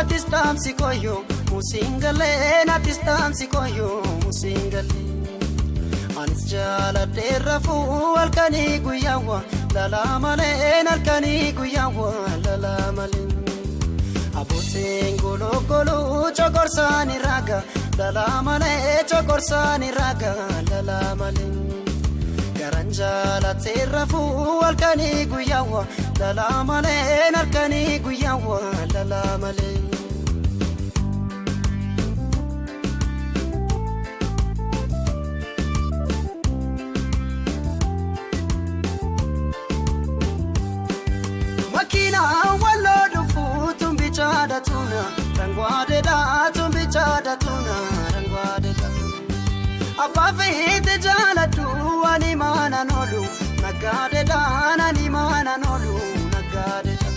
atis dhaamsi koyyoo musiingalee atis dhaamsi koyyoo musiingalee. Anis jaaladhee rafuu halkanii guyyaawwa lalaa malee halkanii guyyaawwa lalaa malee. Abbootiin gologoluu coqorsaanii raga lalaa malee coqorsaanii raga lalaa malee. Garan jaalatee rafuu halkanii guyyaawwa lalaa malee halkanii guyyaawwa lalaa malee. Makiinaa walloo dhufuu tumbichaadha tuna rangwaadeedha tumbichaadha tuna rangwaadeedha. Abbaa feete jaaladhu ani maanaan oolu nagaadeedha ani maanaan oolu nagaadeedha.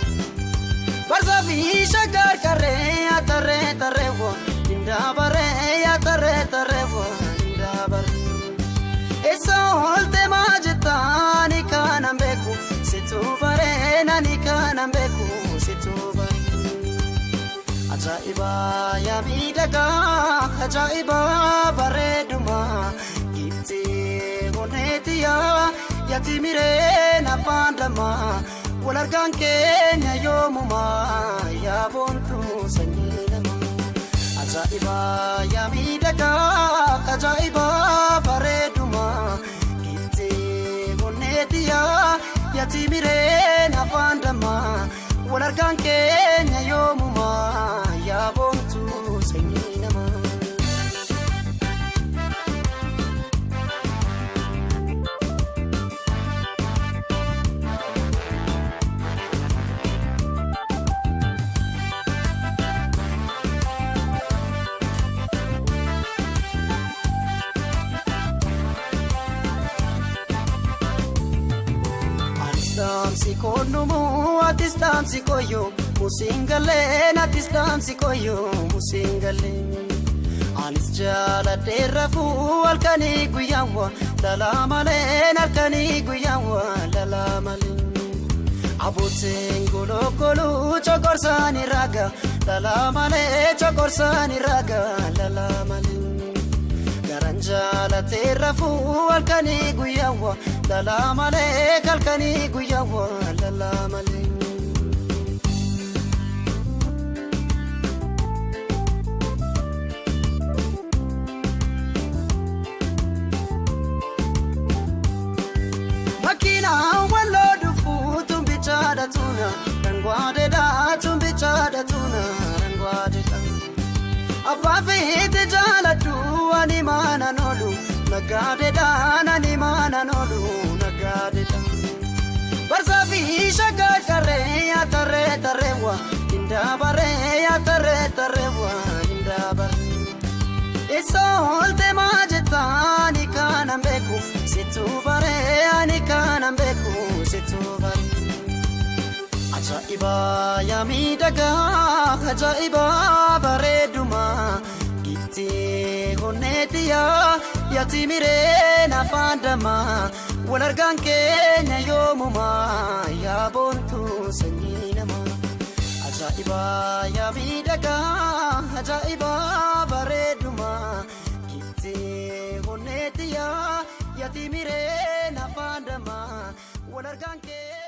Barsaa fi shaggar qarree atarree tarreewwa indaabaree atarree tarreewwa indaabaree. Eessa oolte maa jettaani kanan beeku situu baree nani kanan beeku situu baree. Ajaa'iba yaa miidhagaa ajaa'iba bareeduma giftee onneetiyaa yaati miree nafaan dammaa wal argaan keenya yoomumaa yaa boontuu sanyii namaa. Ajaa'iba yaa miidhagaa ajaa'iba bareeduma giftee onneetiyaa yaati miree nafaan dammaa wal argaan keenya yoomumaa yaa boontuu sanyii namaa. Anis dhaamsi koonumuu atis dhaamsi koyyoo musiingalee atis dhaamsi koyyoo musiingalee. Anis jaaladhee rafuu halkanii guyyaawwa lalaa malee halkanii guyyaawwa lalaa malee. Abbootiin gologoluu coqorsaanii raga lalaa malee coqorsaanii raga lalaa malee. Garan jaalatee rafuu halkanii guyyaawwa lalaa malee halkanii guyyaawwa lalaa malee. Makiinaa walloo dhufuu tumbichaadha tuna rangwaadeedha tumbichaadha tuna rangwaadeedha. Abbaa feete jaaladhu ani maanaan oolu nagaadeedha ani maanaan oolu nagaadeedha. Barsaa fi shaggar qarree atarree tarreewwa indaabaree atarree tarreewwa indaabaree. Eessa oolte maa jettaani kanan beeku situu baree ani kanan beeku situu baree. Ajaa'iba yaa miidhagaa ajaa'iba bareeduma giftee onneetiyaa yaati miree nafaan dammaa wal argaan keenya yoomumaa yaa boontuu sanyii namaa. Ajaa'iba yaa miidhagaa ajaa'iba bareeduma giftee onneetiyaa yaati miree nafaan dammaa wal argaan keenya.